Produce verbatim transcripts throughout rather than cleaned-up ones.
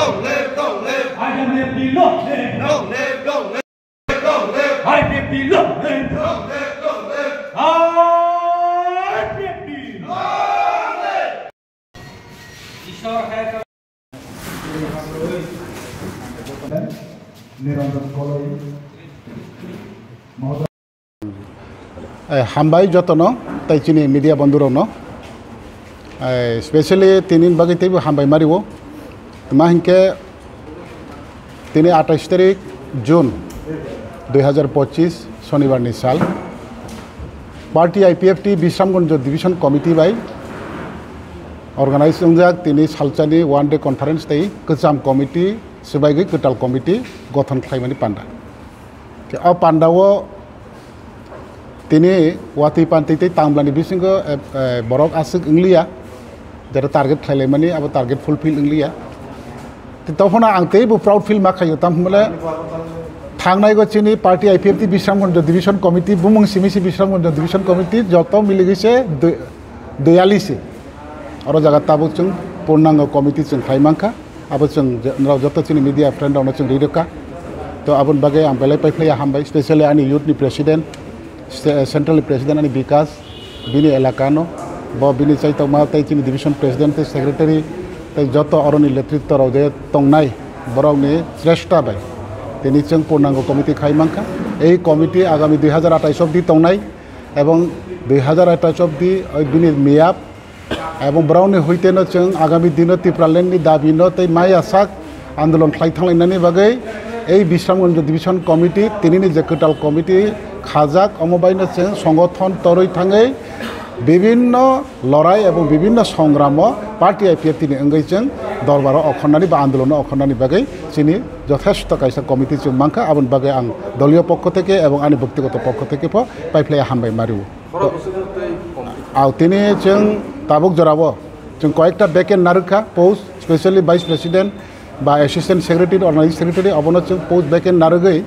Long live, long live. I P F T long live. Long live, long live. Long live. I P F T long live. Long live, long live. I P F T long live. Niranjan Koloi mohoday. Eh, hambai jotono, tai chini media bondhurokno. Eh, specially tini bagwi teibo hambai mario. Tma hinkhe tini atais tarik June dui hazar pochis Shonibar ni sal. Party I P F T Bisramganj Division Committee bai organize wngjak tini salsani one day conference tei kwcham committee swbaigwi kwtal committee gothon khlaimani panda. Khe o pandao tini watwi pantwi tei tamglani bisingo, eh, eh, borok aswk wngliya, jeta target khlailaimani abo target fulfill wngliya. Tei tongphano ang teibo proud feel ma khaio, tamo hwnle thangnaigo chini party I P F T Bisramganj Division Committee, bumung simi se Bisramganj Division Committee joto miligwi se dui, duyali se. Oro jaga tabuk chwng purnango committee chwng khlai mankha. Abo chwng je-, norok joto chini media friend rokno chwng ri rwkha. To aboni bagwi ang belai paiphlaiya hambai, specially ani youth ni president, se-, central ni president ani Bikas, bini elaka no, bo bini chaitokma tei chini division president tei secretary tei joto oroni netritwa rok je tongnai borok ni sreshta bai tini chwng purnango committee khai mankha. Ei committee agami dui hazar atais obdi tongnai ebong dui hazar atais obdi oi bini miyap Ebong borokni hoiteno chwng agami dino Tipraland ni dabi no tei maya sak andolon khlai thanglainani bagwi ei Bisramganj Division Committee, tinini je kwtal committee khajak, omo baino chwng songothon torwi thangwi bibinno lorai ebong bibinno songramo party I P F T ni wngwi chwng dorbaro okhornani ba andolono okhornani bagwi chini jothesto kaisa committee chwng mankha, aboni bagwi ang doliyo pokho theke ebong ani boktigoto pokho theke pho paiphlaiya hambai mario. Borok bwswk tei committee. Au, tini chwng tabuk jorao chwng koyekta vacant narwkha post, specially vice president ba assistant secretary, organizing secretary, abono chwng post vacant narwgwi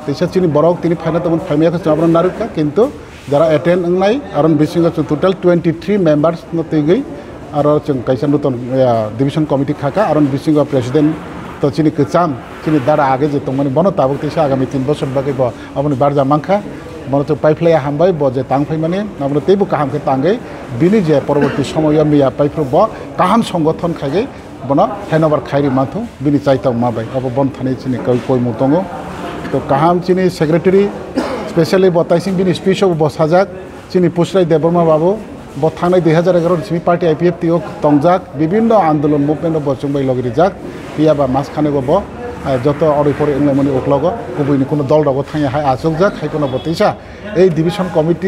teisa chini borok tini phaina tongmani phaimaya khe chwng abono narwkha, kintu jara attend wngnai, aron bisingo chwng total twenty three members no twigwi aro chwng kaisa nuton, ya, division committee khaka, aron bisingo president to chini kwcham, chini dara age je tongmani, bono tabuk teisa agami tin bosor bagwi bo aboni barja mankha. Bono chwng paiphlaiya hambai, bo je tang phaimani, abono teibo kaham khe tangwi bini je poroborti somoyo miya paiphuru bo kaham songothon khaiwi bono handover khairi manthung bini chaitokma bai. Abo bon thani chini koi koimung tongo. To kaham chini secretary, specially bo taising bini speech o bo sajak, chini Pushrai Debbarma babu, bo thangnai dui hazar egaroh ni simi party I P F T o tongjak, bibinno andolon movement o bo chwng bai logi rijak, phiya ba mas khani bo, bo, eh, joto oroi poroi wnglaimani uklogo, kubui ni kuno dol rogo thangya hai achukjak, hai kheno bo teisa ei division committee